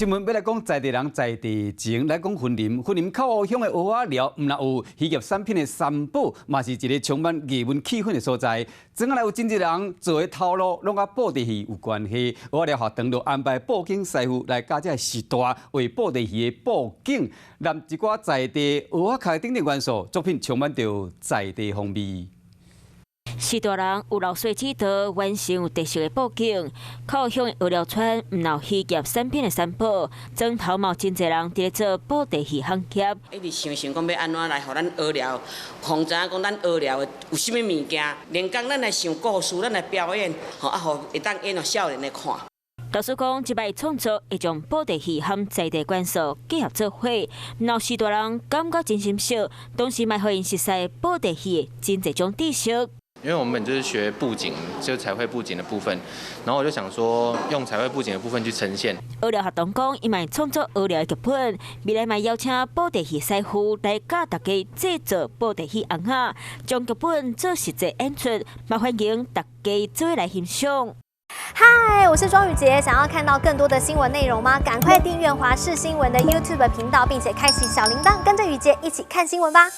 新聞欲來講在地人在地情，來講雲林，雲林口湖鄉的蚵仔寮，毋但有漁業產品的三寶，嘛是一个充滿藝文氣氛的所在。轉來有真濟人做的頭路，攏佮布袋戲有關係。蚵仔寮學堂就安排布景師傅來佮這个時代為布袋戲的布景，連一寡在地蚵仔殼等等元素，作品充滿著在地風味。序大人有流水之道，完成有特色的布景。口湖鄉蚵寮村毋但有漁業產品的三寶，轉頭嘛有真濟人佇咧做布袋戲行業。一直想想講欲按怎來予咱蚵寮，予知影講咱蚵寮有啥物物件，連講咱來想故事，咱來表演，予啊予會當演予少年的看。老師講，這擺創作會將布袋戲和在地元素結合做伙，毋但序大人感覺真心適，同時嘛予𪜶熟悉布袋戲的真濟種知識。因為我們就是學布景，就彩繪布景的部分，然後我就想說用彩繪布景的部分去呈現。蚵寮學堂講，伊嘛會創作蚵寮的劇本，未來嘛邀請布袋戲師傅來教大家製作布袋戲尪仔，將劇本做實際演出，嘛歡迎大家做伙來欣賞。嗨，我是莊宇傑，想要看到更多的新聞內容嗎？趕快訂閱華視新聞的 YouTube 頻道，並且開啟小鈴鐺，跟着宇傑一起看新聞吧。